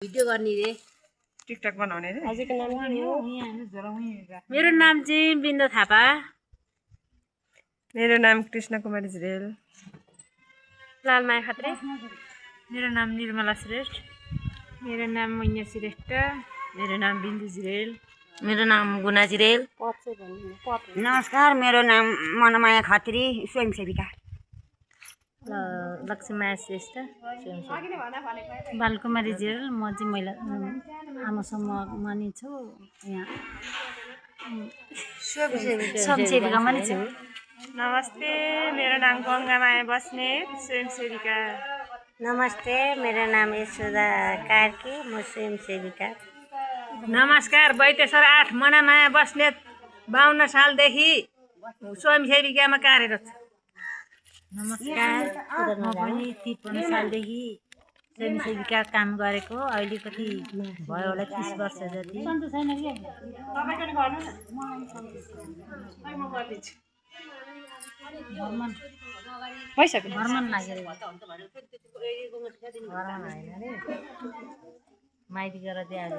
video गर्ने रे TikTok बनाउने रे हजुरको नाम के हो मेरो नाम चाहिँ बिन्दु थापा मेरो नाम कृष्ण कुमारी झिरेल लालमाया खत्रे मेरो नाम निर्मला श्रेष्ठ मेरो नाम मैना श्रेष्ठ मेरो नाम बिन्दु झिरेल मेरो नाम गुना झिरेल नमस्कार मेरो नाम मनमाया खत्री स्वयंसेविका लक्ष्मीमाया श्रेष्ठ बालकुमारी झिरेल म चाहिँ महिला आमा समूहमा नि छु यहाँ स्वयंसेविकामा नि छु नमस्ते मेरो नाम गङ्गामाया बस्नेत स्वयंसेविका नमस्ते मेरो नाम यशोदा कार्की म स्वयंसेविका नमस्कार बैतेश्वर 8 मनामाया बस्नेत 52 सालदेखि स्वयंसेविकामा कार्यरत छु नमस्कार म पनि 53 सालदेखि स्वयंसेविका काम गरेको अहिले कति भयो होला 30 वर्ष जति भर्मन लागेर माइती गरेर त्यहाँ